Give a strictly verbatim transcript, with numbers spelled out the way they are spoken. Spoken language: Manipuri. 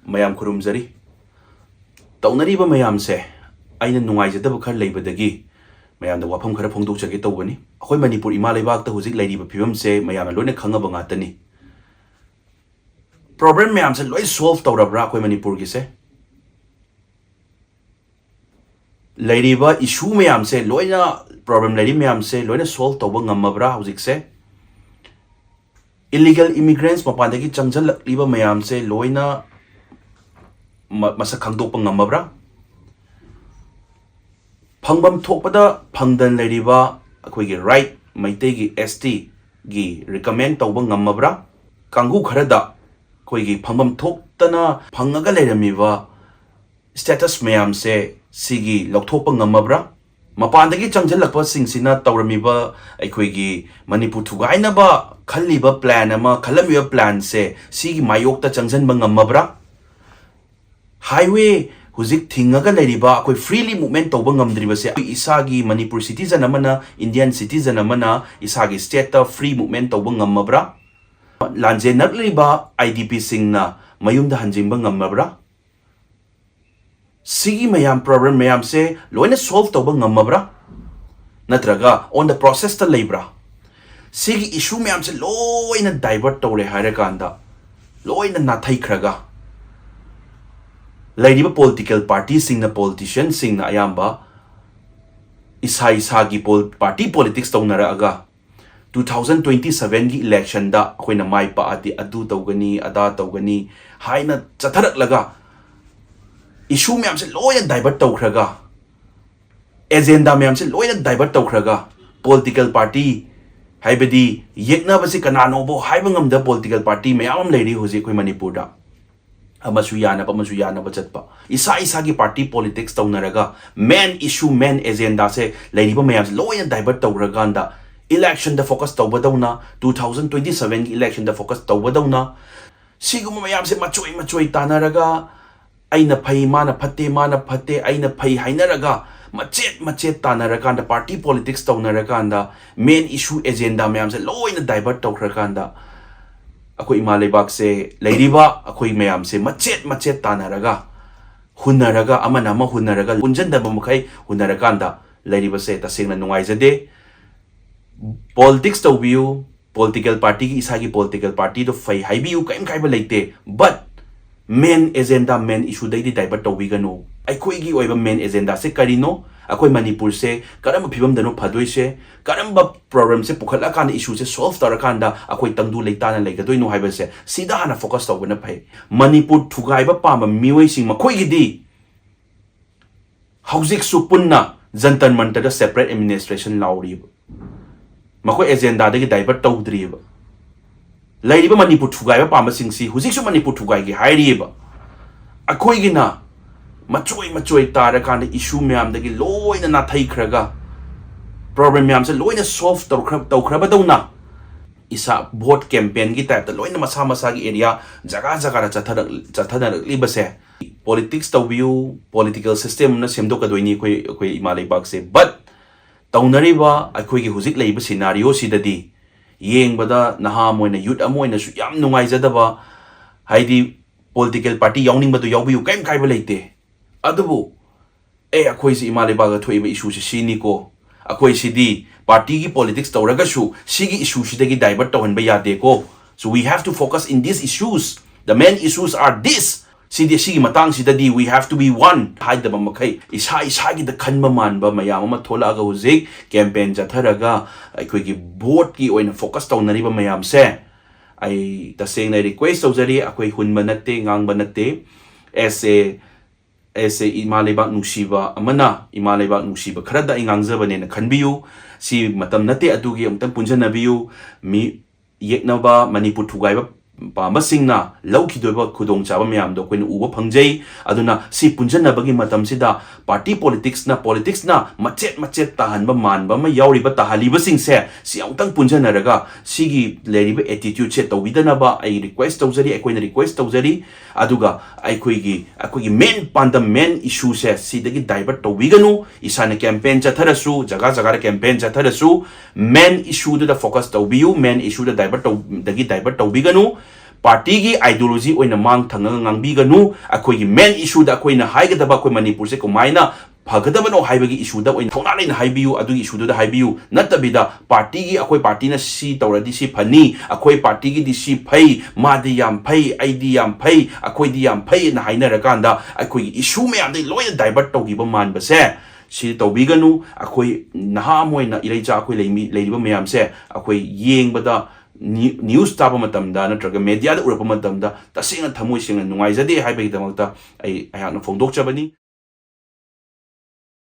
ꯃꯌꯥꯝ ꯈꯨꯔꯨꯝꯖꯔꯤ꯫ ꯇꯧꯅꯔꯤꯕ ꯃꯌꯥꯝꯁꯦ ꯑꯩꯅ ꯅꯨꯡꯉꯥꯏꯖꯗꯕ ꯈꯔ ꯂꯩꯕꯗꯒꯤ ꯃꯌꯥꯝꯗ ꯋꯥꯐꯝ ꯈꯔ ꯐꯣꯡꯗꯣꯛꯆꯒꯦ ꯇꯧꯕꯅꯤ꯫ ꯑꯩꯈꯣꯏ ꯃꯅꯤꯄꯨꯔ ꯏꯃꯥ ꯂꯩꯕꯥꯛꯇ ꯍꯧꯖꯤꯛ ꯂꯩꯔꯤꯕ ꯐꯤꯕꯝꯁꯦ ꯃꯌꯥꯝꯅ ꯂꯣꯏꯅ ꯈꯪꯉꯕ ꯉꯥꯛꯇꯅꯤ꯫ ꯄ꯭ꯔꯣꯕ꯭ꯂꯦꯝ ꯃꯌꯥꯝꯁꯦ ꯂꯣꯏ ꯁꯣꯜꯚ ꯇꯧꯔꯕ꯭ꯔꯥ ꯑꯩꯈꯣꯏ ꯃꯅꯤꯄꯨꯔꯒꯤꯁꯦ? ꯂꯩꯔꯤꯕ ꯏꯁꯨ ꯃꯌꯥꯝꯁꯦ ꯂꯣꯏꯅ, ꯄ꯭ꯔꯣꯕ꯭ꯂꯦꯝ ꯂꯩꯔꯤ ꯃꯌꯥꯝꯁꯦ ꯂꯣꯏꯅ ꯁꯣꯜꯚ ꯇꯧꯕ ꯉꯝꯃꯕ꯭ꯔꯥ ꯍꯧꯖꯤꯛꯁꯦ? ꯏꯂꯤꯒꯦꯜ ꯏꯃꯤꯒ꯭ꯔꯦꯟꯁ ꯃꯄꯥꯟꯗꯒꯤ ꯆꯪꯁꯤꯜꯂꯛꯂꯤꯕ ꯃꯌꯥꯝꯁꯦ ꯂꯣꯏꯅ ꯃ-, ꯃꯁꯛ ꯈꯪꯗꯣꯛꯄ ꯉꯝꯃꯕ꯭ꯔꯥ? ꯐꯪꯐꯝ ꯊꯣꯛꯄꯗ ꯐꯪꯗꯅ ꯂꯩꯔꯤꯕ ꯑꯩꯈꯣꯏꯒꯤ ꯔꯥꯏꯠ, ꯃꯩꯇꯩꯒꯤ ꯑꯦꯁ ꯇꯤꯒꯤ ꯔꯤꯀꯃꯦꯟ ꯇꯧꯕ ꯉꯝꯃꯕ꯭ꯔꯥ? ꯀꯥꯡꯕꯨ ꯈꯔꯗ ꯑꯩꯈꯣꯏꯒꯤ ꯐꯪꯐꯝ ꯊꯣꯛꯇꯅ ꯐꯪꯉꯒ ꯂꯩꯔꯝꯃꯤꯕ ꯁ꯭ꯇꯦꯇꯁ ꯃꯌꯥꯝꯁꯦ ꯁꯤꯒꯤ ꯂꯧꯊꯣꯛꯄ ꯉꯝꯃꯕ꯭ꯔꯥ? ꯃꯄꯥꯟꯗꯒꯤ ꯆꯪꯁꯤꯜꯂꯛꯄꯁꯤꯡꯁꯤꯅ ꯇꯧꯔꯝꯃꯤꯕ, ꯑꯩꯈꯣꯏꯒꯤ ꯃꯅꯤꯄꯨꯔ ꯊꯨꯒꯥꯏꯅꯕ ꯈꯜꯂꯤꯕ ꯄ꯭ꯂꯥꯟ ꯑꯃ, ꯈꯜꯂꯝꯃꯤꯕ ꯄ꯭ꯂꯥꯟꯁꯦ ꯁꯤꯒꯤ ꯃꯥꯌꯣꯛꯇ ꯆꯪꯁꯤꯟꯕ ꯉꯝꯃꯕ꯭ꯔꯥ? ꯍꯥꯏꯋꯦ ꯍꯧꯖꯤꯛ ꯊꯤꯡꯉꯒ ꯂꯩꯔꯤꯕ, ꯑꯩꯈꯣꯏ ꯐ꯭ꯔꯤꯂꯤ ꯃꯨꯚꯃꯦꯟ ꯇꯧꯕ ꯉꯝꯗ꯭ꯔꯤꯕꯁꯦ, ꯑꯩꯈꯣꯏ ꯏꯁꯥꯒꯤ ꯃꯅꯤꯄꯨꯔ ꯁꯤꯇꯤꯖꯟ ꯑꯃꯅ, ꯏꯟꯗꯤꯌꯟ ꯁꯤꯇꯤꯖꯟ ꯑꯃꯅ ꯏꯁꯥꯒꯤ ꯁ꯭ꯇꯦꯠꯇ ꯐ꯭ꯔꯤ ꯃꯨꯚꯃꯦꯟ ꯇꯧꯕ ꯉꯝꯃꯕ꯭ꯔꯥ? ꯂꯥꯟꯖꯦꯟꯅꯔꯛꯂꯤꯕ ꯑꯥꯏ ꯗꯤ ꯄꯤꯁꯤꯡꯅ ꯃꯌꯨꯝꯗ ꯍꯟꯖꯤꯟꯕ ꯉꯝꯃꯕ꯭ꯔꯥ? ꯁꯤꯒꯤ ꯃꯌꯥꯝ, ꯄ꯭ꯔꯣꯕ꯭ꯂꯦꯝ ꯃꯌꯥꯝꯁꯦ ꯂꯣꯏꯅ ꯁꯣꯜꯚ ꯇꯧꯕ ꯉꯝꯃꯕ꯭ꯔꯥ? ꯅꯠꯇ꯭ꯔꯒ ꯑꯣꯟ ꯗ ꯄ꯭ꯔꯣꯁꯦꯁꯇ ꯂꯩꯕ꯭ꯔꯥ? ꯁꯤꯒꯤ ꯏꯁꯨ ꯃꯌꯥꯝꯁꯦ ꯂꯣꯏꯅ ꯗꯥꯏꯚꯔꯠ ꯇꯧꯔꯦ ꯍꯥꯏꯔꯀꯥꯟꯗ, ꯂꯣꯏꯅ ꯅꯥꯊꯩꯈ꯭ꯔꯒ, ꯂꯩꯔꯤꯕ ꯄꯣꯂꯤꯇꯤꯀꯦꯜ ꯄꯥꯔꯇꯤꯁꯤꯡꯅ, ꯄꯣꯂꯤꯇꯤꯁꯤꯌꯟꯁꯤꯡꯅ ꯑꯌꯥꯝꯕ ꯏꯁꯥ ꯏꯁꯥꯒꯤ ꯄꯣꯜ-, ꯄꯥꯔꯇꯤ ꯄꯣꯂꯤꯇꯤꯛꯁ ꯇꯧꯅꯔꯛꯑꯒ, ꯇꯨ ꯊꯥꯎꯖꯟ ꯇ꯭ꯋꯦꯟꯇꯤ ꯁꯚꯦꯟꯒꯤ ꯏꯂꯦꯛꯁꯟꯗ ꯑꯩꯈꯣꯏꯅ ꯃꯥꯏ ꯄꯥꯛꯑꯗꯤ ꯑꯗꯨ ꯇꯧꯒꯅꯤ, ꯑꯗꯥ ꯇꯧꯒꯅꯤ ꯍꯥꯏꯅ ꯆꯠꯊꯔꯛꯂꯒ, ꯏꯁꯨ ꯃꯌꯥꯝꯁꯦ ꯂꯣꯏꯅ ꯗꯥꯏꯚꯔꯠ ꯇꯧꯈ꯭ꯔꯒ, ꯑꯦꯖꯦꯟꯗꯥ ꯃꯌꯥꯝꯁꯦ ꯂꯣꯏꯅ ꯗꯥꯏꯚꯔꯠ ꯇꯧꯈ꯭ꯔꯒ, ꯄꯣꯂꯤꯇꯤꯀꯦꯜ ꯄꯥꯔꯇꯤ, ꯍꯥꯏꯕꯗꯤ ꯌꯦꯛꯅꯕꯁꯤ ꯀꯅꯥꯅꯣꯕꯣ ꯍꯥꯏꯕ ꯉꯝꯗꯕ ꯄꯣꯂꯤꯇꯤꯀꯦꯜ ꯄꯥꯔꯇꯤ ꯃꯌꯥꯝ ꯑꯃ ꯂꯩꯔꯤ ꯍꯧꯖꯤꯛ ꯑꯩꯈꯣꯏ ꯃꯅꯤꯄꯨꯔꯗ꯫ ꯑꯃꯁꯨ ꯌꯥꯅꯕ, ꯑꯃꯁꯨ ꯌꯥꯅꯕ ꯆꯠꯄ, ꯏꯁꯥ ꯏꯁꯥꯒꯤ ꯄꯥꯔꯇꯤ ꯄꯣꯂꯤꯇꯤꯛꯁ ꯇꯧꯅꯔꯒ, ꯃꯦꯟ ꯏꯁꯨ, ꯃꯦꯟ ꯑꯦꯖꯦꯟꯗꯥꯁꯦ, ꯂꯩꯔꯤꯕ ꯃꯌꯥꯝꯁꯦ ꯂꯣꯏꯅ ꯗꯥꯏꯚꯔꯠ ꯇꯧꯈ꯭ꯔꯀꯥꯟꯗ, ꯏꯂꯦꯛꯁꯟꯗ ꯐꯣꯀꯁ ꯇꯧꯕꯗꯧꯅ, ꯇꯨ ꯊꯥꯎꯖꯟ ꯇ꯭ꯋꯦꯟꯇꯤ ꯁꯚꯦꯟꯒꯤ ꯏꯂꯦꯛꯁꯟꯗ ꯐꯣꯀꯁ ꯇꯧꯕꯗꯧꯅ, ꯁꯤꯒꯨꯝꯕ ꯃꯌꯥꯝꯁꯦ ꯃꯆꯣꯏ ꯃꯆꯣꯏ ꯇꯥꯟꯅꯔꯒ, ꯑꯩꯅ ꯐꯩ, ꯃꯥꯅ ꯐꯠꯇꯦ, ꯃꯥꯅ ꯐꯠꯇꯦ, ꯑꯩꯅ ꯐꯩ ꯍꯥꯏꯅꯔꯒ, ꯃꯆꯦꯠ ꯃꯆꯦꯠ ꯇꯥꯟꯅꯔꯀꯥꯟꯗ, ꯄꯥꯔꯇꯤ ꯄꯣꯂꯤꯇꯤꯛꯁ ꯇꯧꯅꯔꯀꯥꯟꯗ, ꯃꯦꯟ ꯏꯁꯨ, ꯑꯦꯖꯦꯟꯗꯥ ꯃꯌꯥꯝꯁꯦ ꯂꯣꯏꯅ ꯗꯥꯏꯚꯔꯠ ꯇꯧꯈ꯭ꯔꯀꯥꯟꯗ, ꯑꯩꯈꯣꯏ ꯏꯃꯥ ꯂꯩꯕꯥꯛꯁꯦ ꯂꯩꯔꯤꯕ ꯑꯩꯈꯣꯏ ꯃꯌꯥꯝꯁꯦ ꯃꯆꯦꯠ ꯃꯆꯦꯠ ꯇꯥꯟꯅꯔꯒ, ꯍꯨꯟꯅꯔꯒ, ꯑꯃꯅ ꯑꯃ ꯍꯨꯟꯅꯔꯒ, ꯄꯨꯟꯁꯤꯟꯗꯕ ꯃꯈꯩ ꯍꯨꯟꯅꯔꯀꯥꯟꯗ ꯂꯩꯔꯤꯕꯁꯦ ꯇꯁꯦꯡꯅ ꯅꯨꯡꯉꯥꯏꯖꯗꯦ꯫ ꯄꯣꯂꯤꯇꯤꯛꯁ ꯇꯧꯕꯤꯌꯨ, ꯄꯣꯂꯤꯇꯤꯀꯦꯜ ꯄꯥꯔꯇꯤꯒꯤ, ꯏꯁꯥꯒꯤ ꯄꯣꯂꯤꯇꯤꯀꯦꯜ ꯄꯥꯔꯇꯤꯗꯣ ꯐꯩ ꯍꯥꯏꯕꯤꯌꯨ, ꯀꯔꯤꯝ ꯀꯥꯏꯕ ꯂꯩꯇꯦ꯫ But main agenda, main issueꯗꯩꯗꯤ divert ꯇꯧꯕꯤꯒꯅꯨ꯫ ꯑꯩꯈꯣꯏꯒꯤ ꯑꯣꯏꯕ main agendaꯁꯦ ꯀꯔꯤꯅꯣ? ꯑꯩꯈꯣꯏ ꯃꯅꯤꯄꯨꯔꯁꯦ ꯀꯔꯝꯕ ꯐꯤꯕꯝꯗꯅꯣ ꯐꯗꯣꯏꯁꯦ? ꯀꯔꯝꯕ problemꯁꯦ ꯄꯨꯈꯠꯂꯀꯥꯟꯗ, issueꯁꯦ solve ꯇꯧꯔꯀꯥꯟꯗ ꯑꯩꯈꯣꯏ ꯇꯪꯗꯨ ꯂꯩꯇꯥꯅ ꯂꯩꯒꯗꯣꯏꯅꯣ ꯍꯥꯏꯕꯁꯦ, ꯁꯤꯗ ꯍꯥꯟꯅ focus ꯇꯧꯕꯅ ꯐꯩ꯫ ꯃꯅꯤꯄꯨꯔ ꯊꯨꯒꯥꯏꯕ ꯄꯥꯝꯕ ꯃꯤꯑꯣꯏꯁꯤꯡ, ꯃꯈꯣꯏꯒꯤꯗꯤ ꯍꯧꯖꯤꯛꯁꯨ ꯄꯨꯟꯅ ꯖꯟꯇꯔ ꯃꯟꯇꯔꯗ separate administration ꯂꯥꯎꯔꯤꯕ꯫ ꯃꯈꯣꯏ agendaꯗꯒꯤ divert ꯇꯧꯗ꯭ꯔꯤꯕ꯫ ꯂꯩꯔꯤꯕ ꯃꯅꯤꯄꯨꯔ ꯊꯨꯒꯥꯏꯕ ꯄꯥꯝꯕꯁꯤꯡꯁꯤ ꯍꯧꯖꯤꯛꯁꯨ ꯃꯅꯤꯄꯨꯔ ꯊꯨꯒꯥꯏꯒꯦ ꯍꯥꯏꯔꯤꯕ꯫ ꯑꯩꯈꯣꯏꯒꯤꯅ ꯃꯆꯣꯏ ꯃꯆꯣꯏ ꯇꯥꯔꯀꯥꯟꯗ issue ꯃꯌꯥꯝꯗꯒꯤ ꯂꯣꯏꯅ ꯅꯥꯊꯩꯈ꯭ꯔꯒ, problem ꯃꯌꯥꯝꯁꯦ ꯂꯣꯏꯅ solve ꯇꯧꯈ꯭ꯔ-, ꯇꯧꯈ꯭ꯔꯕꯗꯧꯅ, ꯏꯁꯥ vote campaignꯒꯤ typeꯇ ꯂꯣꯏꯅ ꯃꯁꯥ ꯃꯁꯥꯒꯤ area, ꯖꯒꯥ ꯖꯒꯥꯗ ꯆꯠꯊꯔꯛ-, ꯆꯠꯊꯅꯔꯛꯂꯤꯕꯁꯦ꯫ Politics ꯇꯧꯕꯤꯌꯨ, political system ꯑꯃ ꯁꯦꯝꯗꯣꯛꯀꯗꯣꯏꯅꯤ ꯑꯩꯈꯣꯏ, ꯑꯩꯈꯣꯏ ꯏꯃꯥ ꯂꯩꯕꯥꯛꯁꯦ꯫ But ꯇꯧꯅꯔꯤꯕ ꯑꯩꯈꯣꯏꯒꯤ ꯍꯧꯖꯤꯛ ꯂꯩꯔꯤꯕ scenarioꯁꯤꯗꯗꯤ ꯌꯦꯡꯕꯗ ꯅꯍꯥ ꯑꯃ ꯑꯣꯏꯅ, youth ꯑꯃ ꯑꯣꯏꯅꯁꯨ ꯌꯥꯝ ꯅꯨꯡꯉꯥꯏꯖꯗꯕ, ꯍꯥꯏꯗꯤ political party ꯌꯥꯎꯅꯤꯡꯕꯗꯨ ꯌꯥꯎꯕꯤꯌꯨ, ꯀꯔꯤꯝ ꯀꯥꯏꯕ ꯂꯩꯇꯦ꯫ ꯑꯗꯨꯕꯨ ꯑꯦ, ꯑꯩꯈꯣꯏꯁꯤ ꯏꯃꯥ ꯂꯩꯕꯥꯛꯇ ꯊꯣꯛꯏꯕ issueꯁꯤ ꯁꯤꯅꯤꯀꯣ, ꯑꯩꯈꯣꯏ ꯁꯤꯗꯤ partyꯒꯤ politics ꯇꯧꯔꯒꯁꯨ ꯁꯤꯒꯤ issueꯁꯤꯗꯒꯤ divert ꯇꯧꯍꯟꯕ ꯌꯥꯗꯦꯀꯣ꯫ So we have to focus in these issues. The main issues are this. ꯁꯤꯗꯤ, ꯁꯤꯒꯤ ꯃꯇꯥꯡꯁꯤꯗꯗꯤ we have to be one ꯍꯥꯏꯗꯕ ꯃꯈꯩ, ꯏꯁꯥ ꯏꯁꯥꯒꯤꯗ ꯈꯟꯕ ꯃꯥꯟꯕ ꯃꯌꯥꯝ ꯑꯃ ꯊꯣꯛꯂꯛꯑꯒ ꯍꯧꯖꯤꯛ campaign ꯆꯠꯊꯔꯒ ꯑꯩꯈꯣꯏꯒꯤ voteꯀꯤ ꯑꯣꯏꯅ focus ꯇꯧꯅꯔꯤꯕ ꯃꯌꯥꯝꯁꯦ, ꯑꯩ ꯇꯁꯦꯡꯅ request ꯇꯧꯖꯔꯤ꯫ ꯑꯩꯈꯣꯏ ꯍꯨꯟꯕ ꯅꯠꯇꯦ, ꯉꯥꯡꯕ ꯅꯠꯇꯦ꯫ As a, as a ꯏꯃꯥ ꯂꯩꯕꯥꯛ ꯅꯨꯡꯁꯤꯕ ꯑꯃꯅ, ꯏꯃꯥ ꯂꯩꯕꯥꯛ ꯅꯨꯡꯁꯤꯕ ꯈꯔꯗ ꯑꯩ ꯉꯥꯡꯖꯕꯅꯦꯅ ꯈꯟꯕꯤꯌꯨ꯫ ꯁꯤ ꯃꯇꯝ ꯅꯠꯇꯦ ꯑꯗꯨꯒꯤ, ꯑꯃꯨꯛꯇꯪ ꯄꯨꯟꯁꯤꯟꯅꯕꯤꯌꯨ꯫ ꯃꯤ ꯌꯦꯛꯅꯕ, ꯃꯅꯤꯄꯨꯔ ꯊꯨꯒꯥꯏꯕ ꯄꯥꯝꯕꯁꯤꯡꯅ ꯂꯧꯈꯤꯗꯣꯏꯕ ꯈꯨꯗꯣꯡꯆꯥꯕ ꯃꯌꯥꯝꯗꯣ ꯑꯩꯈꯣꯏꯅ ꯎꯕ ꯐꯪꯖꯩ꯫ ꯑꯗꯨꯅ ꯁꯤ ꯄꯨꯟꯁꯤꯟꯅꯕꯒꯤ ꯃꯇꯝꯁꯤꯗ party politicsꯅ, politicsꯅ ꯃꯆꯦꯠ ꯃꯆꯦꯠ ꯇꯥꯍꯟꯕ ꯃꯥꯟꯕ ꯑꯃ ꯌꯥꯎꯔꯤꯕ, ꯇꯥꯍꯜꯂꯤꯕꯁꯤꯡꯁꯦ ꯁꯤ ꯑꯃꯨꯛꯇꯪ ꯄꯨꯟꯁꯤꯟꯅꯔꯒ ꯁꯤꯒꯤ ꯂꯩꯔꯤꯕ attitudeꯁꯦ ꯇꯧꯕꯤꯗꯅꯕ ꯑꯩ request ꯇꯧꯖꯔꯤ, ꯑꯩꯈꯣꯏꯅ request ꯇꯧꯖꯔꯤ꯫ ꯑꯗꯨꯒ ꯑꯩꯈꯣꯏꯒꯤ, ꯑꯩꯈꯣꯏꯒꯤ main ꯄꯥꯟꯗꯝ, main issueꯁꯦ ꯁꯤꯗꯒꯤ divert ꯇꯧꯕꯤꯒꯅꯨ꯫ ꯏꯁꯥꯅ campaign ꯆꯠꯊꯔꯁꯨ, ꯖꯒꯥ ꯖꯒꯥꯗ campaign ꯆꯠꯊꯔꯁꯨ, main issueꯗꯨꯗ focus ꯇꯧꯕꯤꯌꯨ, main issueꯗꯒꯤ divert ꯇꯧ-, divert ꯇꯧꯕꯤꯒꯅꯨ꯫ Partyꯒꯤ ideology ꯑꯣꯏꯅ ꯃꯥꯡ ꯊꯪꯉꯒ ꯉꯥꯡꯕꯤꯒꯅꯨ꯫ ꯑꯩꯈꯣꯏꯒꯤ main issueꯗ ꯑꯩꯈꯣꯏꯅ ꯍꯥꯏꯒꯗꯕ, ꯑꯩꯈꯣꯏ ꯃꯅꯤꯄꯨꯔꯁꯦ ꯀꯃꯥꯏꯅ ꯐꯒꯗꯕꯅꯣ ꯍꯥꯏꯕꯒꯤ issueꯗ ꯑꯣꯏꯅ ꯊꯧꯅꯥ ꯂꯩꯅ ꯍꯥꯏꯕꯤꯌꯨ, ꯑꯗꯨꯒꯤ issueꯗꯨꯗ ꯍꯥꯏꯕꯤꯌꯨ꯫ ꯅꯠꯇꯕꯤꯗ partyꯒꯤ, ꯑꯩꯈꯣꯏ partyꯅ ꯁꯤ ꯇꯧꯔꯗꯤ ꯁꯤ ꯐꯅꯤ, ꯑꯩꯈꯣꯏ partyꯒꯤꯗꯤ ꯁꯤ ꯐꯩ, ꯃꯥꯗꯤ ꯌꯥꯝ ꯐꯩ, ꯑꯩꯗꯤ ꯌꯥꯝ ꯐꯩ, ꯑꯩꯈꯣꯏꯗꯤ ꯌꯥꯝ ꯐꯩꯅ ꯍꯥꯏꯅꯔꯀꯥꯟꯗ ꯑꯩꯈꯣꯏꯒꯤ issue ꯃꯌꯥꯝꯗꯒꯤ ꯂꯣꯏꯅ divert ꯇꯧꯈꯤꯕ ꯃꯥꯟꯕꯁꯦ ꯁꯤ ꯇꯧꯕꯤꯒꯅꯨ꯫ ꯑꯩꯈꯣꯏ ꯅꯍꯥ ꯑꯃ ꯑꯣꯏꯅ ꯏꯔꯩꯆꯥ ꯑꯩꯈꯣꯏ ꯂꯩꯃꯤ-, ꯂꯩꯔꯤꯕ ꯃꯌꯥꯝꯁꯦ ꯑꯩꯈꯣꯏ ꯌꯦꯡꯕꯗ, ꯅ꯭ꯌꯨ-, news ꯇꯥꯕ ꯃꯇꯝꯗ ꯅꯠꯇ꯭ꯔꯒ mediaꯗ ꯎꯔꯛꯄ ꯃꯇꯝꯗ ꯇꯁꯦꯡꯅ ꯊꯃꯣꯏ ꯁꯦꯡꯅ ꯅꯨꯡꯉꯥꯏꯖꯗꯦ ꯍꯥꯏꯕꯒꯤꯗꯃꯛꯇ ꯑꯩ ꯑꯩꯍꯥꯛꯅ ꯐꯣꯡꯗꯣꯛꯆꯕꯅꯤ꯫